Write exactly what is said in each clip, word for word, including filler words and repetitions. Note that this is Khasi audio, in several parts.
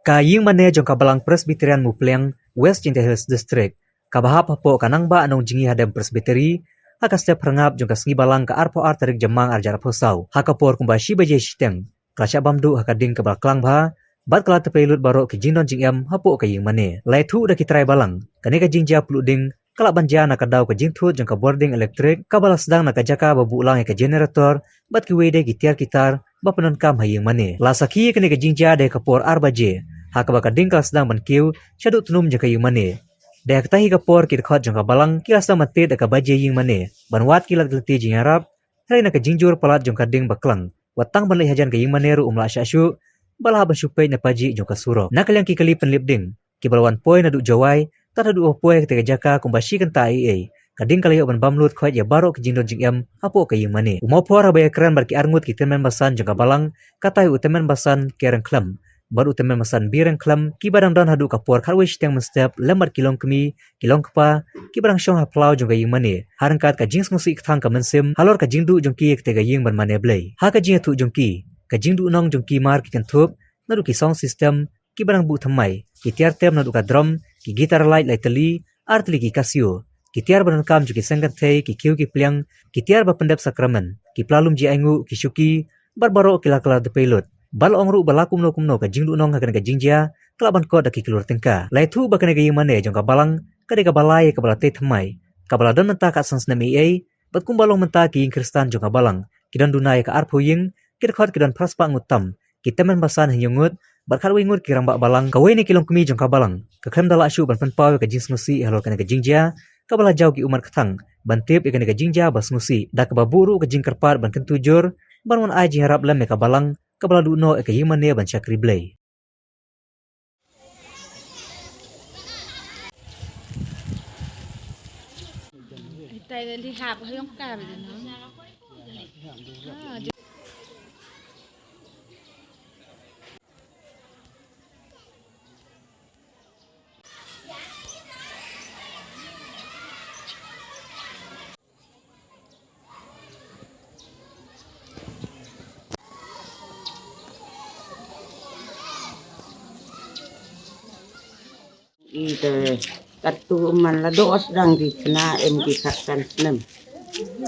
Ka ïing mane jong ka Balang Presbyterian Mupliang, West Jaintia Hills District, kaba hap hapoh ka Nangbah Nongjngi Hadem Presbytery, ha ka step phyrngap jong ka sngi Balang ka arphew ar tarik Jymmang arhajar arphew saw, ha ka por kumba shi baje shiteng, ka la shah bam duh ha ka ding kaba la klang bha, bad ka la tepei lut baroh ki jingdon jingem hapoh ka ïing mane. La ïathuh da ki trai balang, kane ka jingjia pluh ding ka la ban jia na ka daw ka jingthut jong ka bording elektrik kaba la sdang na ka jaka ba buh lang ïa ka generator bad kiwei de ki tiar ki tar ba pyndonkam ha ïing mane. La sakhi ïa kane ka jingjia dei ha ka por ar baje, ha kaba ka ding ka la sdang ban kiew shaduh tnum jong ka ïing mane. Dei ha kata hi ka por ki dkhot jong ka Balang ki la sdang ban tied da ka baje ïing mane ban wad ki lad ki lynti jingïarap, hynrei na ka jingjur palat jong ka ding ba klang, wat tang ban leit hajan ka ïing mane ruh um lah shah shuh, ba la hap ban shu peit na pajih jong ka surok. Na ka liang ki kali pynlip ding, kiba la wan poi naduh Jowai tad haduh ba poi ha kata ka jaka kumba shi kynta eiei, ka ding ka la ïoh ban bam lut khoit ïa baroh ki jingdon jingem hapoh ka ïing mane. U mawphor haba ïakren bad ki arngut ki tymmen basan jong ka Balang, ka tai u tymmen basan K. Ryngkhlem bad u tymmen basan B. Ryngkhlem, kiba dang don haduh ka por khatwei shiteng mynstep lem bad ki longkmie, ki longkpa, kiba dang shong ha phlaw jong ka ïing mane, ha ryngkat ka jingsngewsih kthang ka mynsiem halor ka jingduh jong ki ïa kata ka ïing ban mane Blei. Ha ka jingïathuh jong ki, ka jingduhnong jong ki mar ki kynthup, naduh ki sound system kiba dang buh thymmai, ki tiar tem naduh ka drum, ki guitar light lai tylli, ar tylli ki Casio, ki tiar ba donkam jong ki seng kynthei, ki khiew ki pliang, ki tiar ba pyndep sakramen, ki pla lum jingainguh, ki shuki, bad baroh ki la kylla tepei lut. Ba la ong ruh ba la kumno kumno ka jingduhnong ha kane ka jingjia ka lah ban kot da ki klur tyngka. La ïathuh ba kane ka ïing mane jong ka Balang ka dei kaba lai ïa kaba la tei thymmai, kaba la don mynta ka san snem eiei, bad kumba long mynta ki ïing Khristan jong ka Balang ki don duna ïa ka arphew ïing, ki dkhot ki don phra spah ngut tam, ki tymmen basan hynñiew ngut, bad khatwei ngut ki rangbah balang. Kawei na ki longkmie jong ka Balang ka khlem da lah shuh ban pynpaw ïa ka jingsngewsih halor kane ka jingjia kaba la jaw ki ummat kthang ban tip ïa kane ka jingjia ba sngewsih, da kaba buh ruh ka jingkyrpad ban kyntu jur ban wan ai jingïarap lem ïa ka Balang kaba la duh noh ïa ka ïing mane ban shakri Blei. Ite katto man la doh sdang ki khynnah em ki khatsan snem.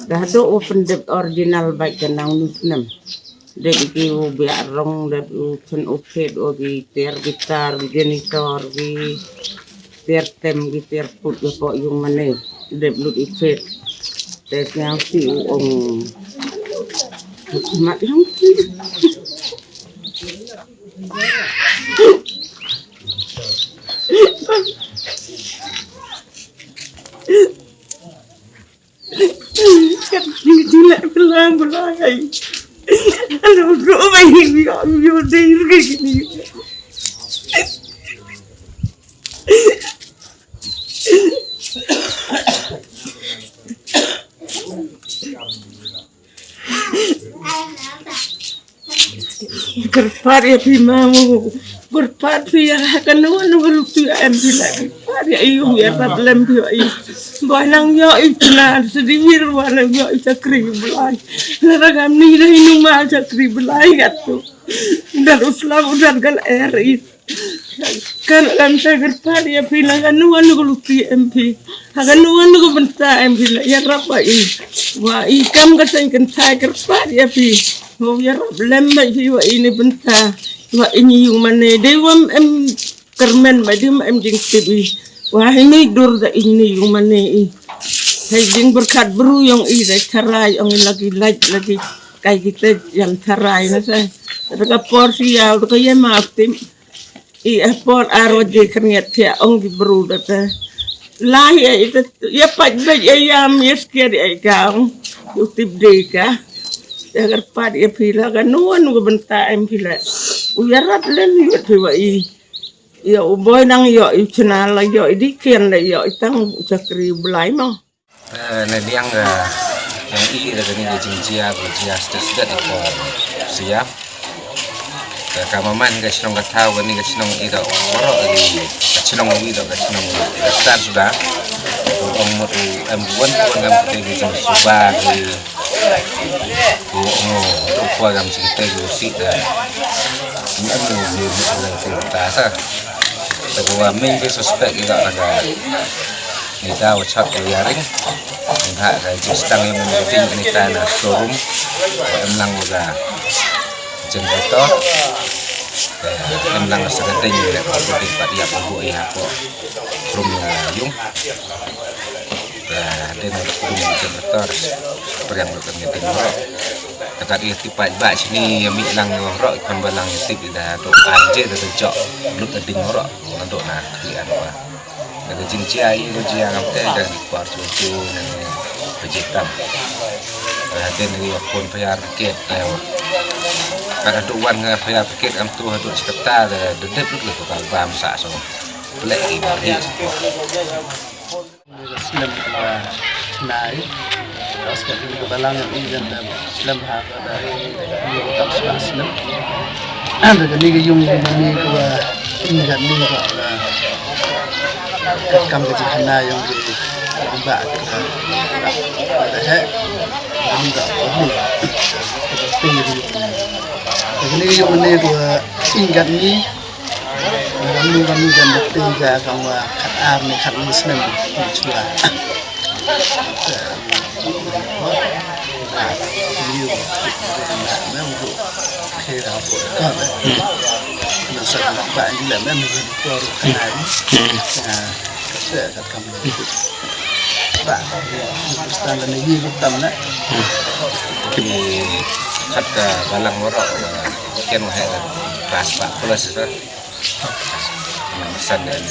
Da haduh u pyndep original bad ka nang u snem. Dep ki u biak rong, dep u chen u phet, u ki tiar guitar, ki janitor, ki tiar tem, ki tiar put, ki pok yung mane, dep lut i phet. Te sngewsih u ong. Mat long. Kat ni tu lah belang belang ai. Aduh, bro, mai ni, yo, yo, dei ni. Kyrpad ïa phi ma mo. Kyrpad phi ïa kano kano ka lynti em phi la kyrpad ïa i, u ïarap lem phi ïa i. Ba nang ïoh i tna sdang wir, ba nang ïoh i shakri Blei. Lada kam ni dei nu ma shakri Blei kato. Dar u slap u dar gal er i. Kan kan sa kyrpad ïa phi na kano kano ka lynti em phi. Ha kano kano ka bynta em phi la ïarap ba i. Wa i kam ka seng kan sa kyrpad ïa phi. Wa ïarap lem ba i phi wa i ni bynta. Wa i ni yung mane dei wa em kyrmen ba dei wa em jingtip i. Wa i ni dur da i ni yung mane i. Hei jingberkat bru yong i da tharai yong i lagi lait lagi kai kita yang tharai na sa. Da ka por siaw da ka ïa ma tim. I a por ar waje khyndiat thiah ong ki bru da te. Lai ïa ita ïa pait bait ïa ïam ïa skiat ïa i ka ong. Ïa u tip dei ka. Ïa kyrpad ïa phi la kano kano ka bynta em phi la. U ïarap lem ïa phi wa i. Ïa u boi nang ïoh i chna la ïoh i dikian la ïoh i tang u shakri Blei mo. Eh, na liang ka, yang i da kani ka jingjia, ka jia stet stet i ko siap. Ka, ka maman ka chnong ka thaw kani ka chnong i da waroh i, ka chnong i da ka chnong i da stan suda. Ka ong mut u em buan buan ngam kete ki jong suba ki, ki ong u kwa ngam si kete ki usi da. Anu ni ni ta sa. Te ka wa ming ki suspek ida ka ni ta wa chat ka yaring. Ni ha ka jisdang yang mending ni ta na showroom. Em lang wa ka generator. Em lang sa ka ding ya ka ding pat ya ko ya ko. Room yang yung. Hadien kum ki motor. Pyrshang lut ka ngi ding roh. Te kat ïa tip paidbah shini ïa mih lang roh, khon ba lang ïa tip ïa da dok ar je da jok lut ka ding roh. Naduh na khlieh roh. Da ka jingjia ïa ka jia ngam te da ki por chuchu na ngi ka jia tam. Hadien ïa phone fire brigade. Kat haduh wan nga fire brigade am tu haduh sekata da da dep lut ka bam sa so. Leh ki bari. Slem ka nai. Terus ka ding ka balang ïa i jan da slem ha ka da ïa ka tam spa slem. Da ka ni ka yung ka ni ka wa i jan ni ka da ka kam ka jingkhana yung ki lang ba ka da he. Ni ka ni ka ni ka wa i jan ni. Wan nu wan nu jan da pynja ka wa khat ar ne khat ni snem ni chua. Ni u na na u ke ra ko ka. Na sa ba ni la na ni ko ru ka na ni. Ka ka kam ni. Ba ni stan la ni ni tam na. Ki khat ka balang waro ken wa he ka pas ba plus ka. Pesan dan